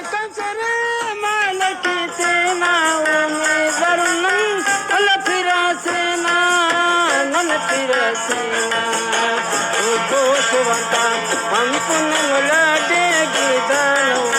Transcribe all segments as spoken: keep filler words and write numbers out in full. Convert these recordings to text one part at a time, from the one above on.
کسر مالک تینا اومیدر نن لفرا سینا، نن لفرا سینا۔ او دوست وطن ہم کننگ لڈے گدانو۔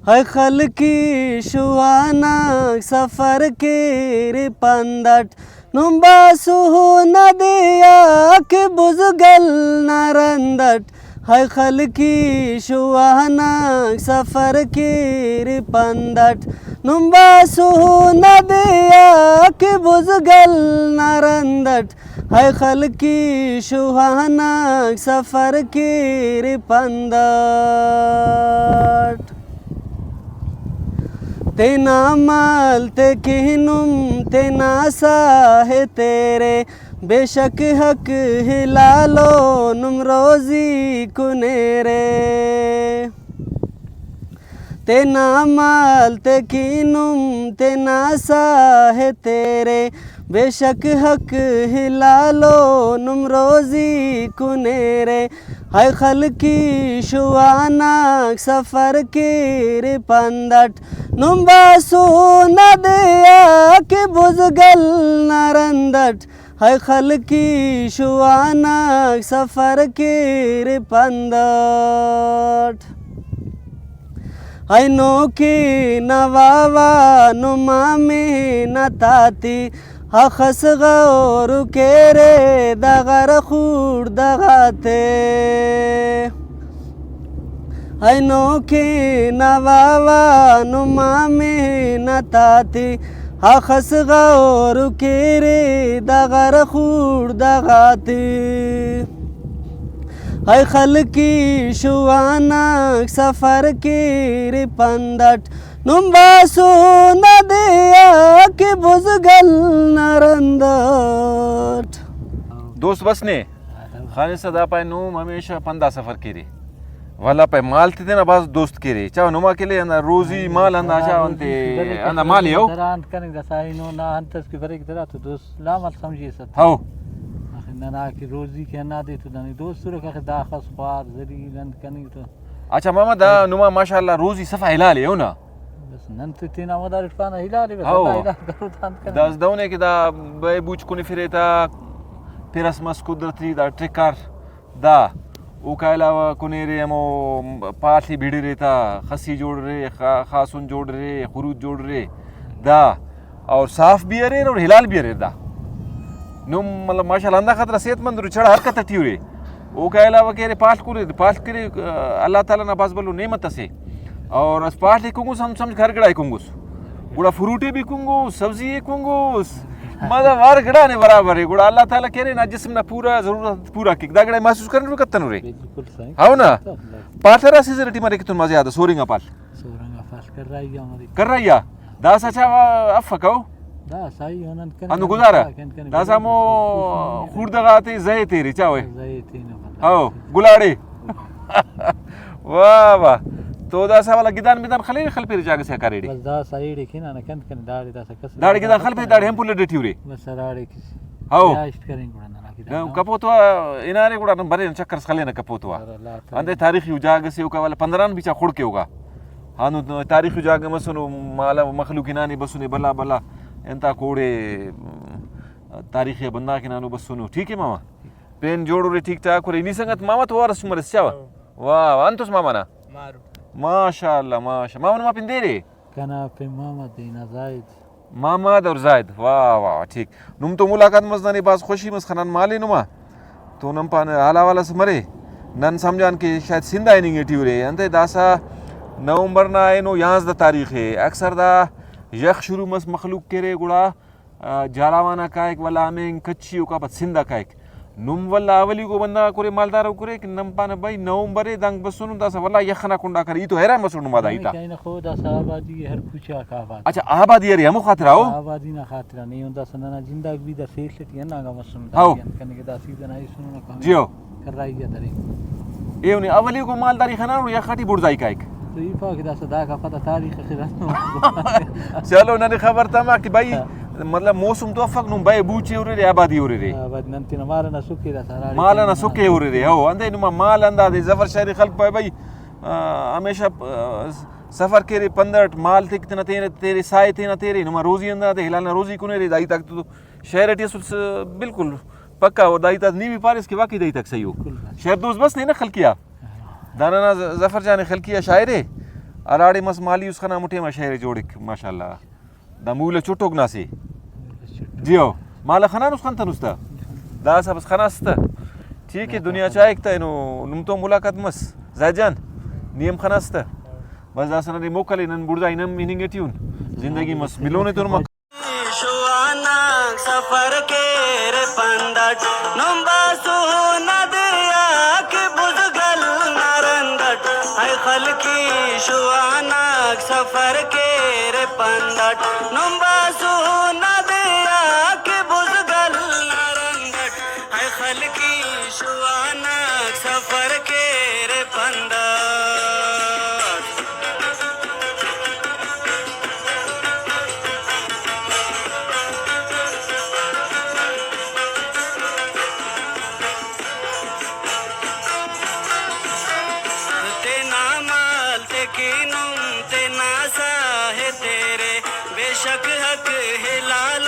ہائے خلقی شواناک سفر کیرے پندٹ، نم باسو ندے آ کہ بزگل نا رند اٹ۔ ہائے خلقی شواناک سفر کیرے پندٹ، نم باسو ندے آ کہ بزگل نا رند اٹ۔ ہائے خلقی شوہاناک سفر کیرے پندٹ۔ تینا مال تے کہ نم تینا ساہ تیرے، بے شک حق ہلالو نم روزی کنیرے۔ تینا مال تے کہ نم تینا ساہ تیرے، بے شک حق ہلالو نم روزی کنیرے۔ ہائے خلقی شواناک سفر کیرے پندٹ، نم باسو ندے آ کہ بزگل نا رند اٹ۔ ہائے خلقی شواناک سفر کیرے پندٹ۔ اینو کہ نواوا نما محنت آتے، ہخس غور کیرے دغر خوڑدہ غاتے۔ اینو کہ نواوا نما محنت آتے، ہخس غور کیرے دغر خوڑدہ غاتے۔ ہائے خلقی شواناک سفر کیرے پندٹ، نم باسو ندے آ کہ بزگل نا رند اٹ۔ دوست بس نے خانسہ دا پائے نم ہمیشہ پندا سفر کیرے، ولا پائے مال تے تینا بھاز دوست کیرے۔ چا نما کلے ہندا روزی مال ہندا چا انتے، ہندا مال ءِ، ہو۔ درا انت کننگ داسا اینو نا انت اس کہ بریک درا تو دوست لامل سمجھیسہ۔ ہو۔ آخر ننا کہ روزی کہ ہندا دے تو دانے دوست سرک، آخر داخس خوار ذلیل انت کننگ تو۔ اچھا ماما، دا نما ماشاءاللہ روزی صفا حلال ءِ، ہو نا؟ بس نن تو تینا مدارٹ پانہ حلال ءِ، بس ہو۔ اللہ حلال کرو تا انت کننگ۔ دا دہنے کہ دا بے بوچ کنفرے تا، پرس مس قدرتی دا ٹکر۔ دا اوکا علاوہ کنیرے ہمو پاڷ ءِ بھیڑرے تا، خسی جوڑرے، خا-، خاسن جوڑرے، خروت جوڑرے دا، اور صاف بھی اریر اور حلال بھی اریر دا۔ نم مطلب ماشاءاللہ ہندا خاطر صحت مند ارے، چڑہ حرکت ٹی ارے۔ اوکا علاوہ کہ ارے پاڷ کرے، پاڷ کرے، اللہ تعالیٰ نا بھاز بھلو نعمت اسے۔ اور اس پاڷ ءِ کنگس ہم سمجھ کہ ہر گڑا ءِ کنگس۔ گڑا فروٹ ءِ بھی کنگوس، سبزی ءِ کنگوس، مطلب ہر گڑا نے برابر ءِ۔ گڑا اللہ تعالیٰ کہ ارے نا جسم نا پورا ضرورت پورا کیک، دا گڑا محسوس کرنو کتنو رے۔ بالکل صحیح۔ ہو نا؟ پاڷ ہرا سیزن ٹی مریک تون مزے آ دا سورنگا پاhl؟ سورنگا پاhl کررائی آ مریک۔ کررائی آ؟ داسا چا افک او؟ داسا ای ہنن کنے ہندن گزارہ؟ کن کنے داسا گزارہ۔ مو خوڑدہ غاتے زہ تے رے چا وے؟ زہ تے نا بندغ۔ ہو، گلاڑے۔ واہ واہ۔ تو داسا والا گدان مدان خلے خلپیرے جاگہ سے کاریڑے؟ بس داسا ایڑے کنا نا کن کنے داڑے داسا کس داڑے گدان خلپے داڑے ہم پلڈ ٹی ارے۔ بس داڑے کس۔ ہو۔ رہائش کریں گڑا ننا گدان۔ کپوتوا ہنارے گڑا نن برے چکر خلے نا کپوتوا۔ بر اللہ تعالی۔ اندے تاریخی جاگہ سے اوکا والا پندران بیچا خڑکے ہوگا۔ ہندن تاریخی جاگہ مسنو، مالا مخلوق ہنانے بسنے بھلا بھلا، انتا کوڑے تاریخی بندغ ہنانو بسنو۔ ٹھیک ہے ماما؟ پین جوڑ ارے، ٹھیک ٹھاک ارے۔ نی سنگت ماما تو وارس مرس چاوہ؟ ہاں۔ واہ واہ، انتس ماما نا؟ مارو۔ ماشاءاللہ، ماشاءاللہ۔ ماما نما پن دے رے؟ کنا پن محمد دینا زاہد۔ محمد اور زاہد، واہ واہ واہ، ٹھیک۔ نم تو ملاقات مس، ننے بھاز خوشی مس، خنان مالے نما۔ تو نن پانہ حال احوال اس مرے، نن سمجھان کہ شاید سندھ آ ہننگ ٹی ارے۔ انتئے داسہ نومبر نا اینو یانزدہ تاریخ ءِ، اکثر دا یخ شروع مس مخلوق کہ ارے گڑا، آ، جھالاوان آ کائک، ولدا ہمینگ کچھی اوکا پد سندھ آ کائک۔ نم ولدا اولیکو بندغ آک ارے، مالدار آک ارے کہ نن پانہ بھئی نومبر ءِ دانگ بسنن داسہ ولدا یخ ئنا کنڈا کرے، ای تو حیران مسٹ نما دا ہیت آ۔ اینو خو داسہ آبادی ءِ ہر کوچہ غاک آباد۔ اچھا، آبادی ارے ہمو خاطرا او؟ آبادی نا خاطرا نے، ایہن داسہ ننا زنداک بھی دا سیل ٹی ہنانگا مسنو، ہو۔ داڑے انت کننگ دا سیزن آ ایسنو نا کم جی ہو۔ کررائی آ درے۔ ایہن اولیکو مالداری خنانو یخ ٹی بڑزائی کائک۔ تو ای پاوہ کہ داسہ داکا پدا تاریخ آخر ہندن۔ چلو ننے خبر تما کہ بھئی ہاں۔ مطلب موسم تو افک، نم بئے بوچے ہُررے، آبادی ہُررے۔ آ، بس نن تینا مال ئنا سکے داسا ہراڑے مال ئنا تینا سکے ہُررے، ہو۔ اندے نما مال ہندادے ظفر شاعری خلک پائے بھئی، آ، ہمیشہ، آ، سفر کیرے پندٹ، مال تیک تینا تیرے، تیرے سائے تینا تیرے، نما روزی ہندادے، ہلال نا روزی کنیرے، دا ہیتاک تو شعر ٹی اسل س-، بالکل پکا، اور دا ہیت آ نی بھی پاریس کہ واقعی دا ہیتاک صحیح ہو۔ بالکل۔ شعر دوست بس نے نا خلقیا۔ ہاں۔ دا ننا ظ-، ظفر جان خلقیا شاعر ہے۔ ہراڑے مس مالی اس خنا مٹے ما شعر جوڑک، ماشاءاللہ۔ دا مولہ چٹوک نا سے۔ جی ہو۔ مالہ خنانس خنتنس تا۔ داسہ بس خناس تا۔ ٹھیک ہے، دنیا چائک تا اینو نم تو ملاقات مس۔ زاہد جان، نی ہم خناس تا۔ بس داسہ ننے موکل ءِ، نن بڑزا ہن ہم ہننگ ٹی ان۔ زندگی مس ملون ءِ تون مک۔ شواناک سفر کیرے پندٹ، نم باسو ندیا کہ بزگل نا رندٹ۔ اے خلقی شواناک سفر کیرے پندٹ، نم باسو ندیا کہ بزگل نا رندٹ۔ اے خلقی شواناک سفر کیرے پندٹ۔ تینا مال تے کہ نم تینا ساہ ءِ تیرے، بے شک حق ہلال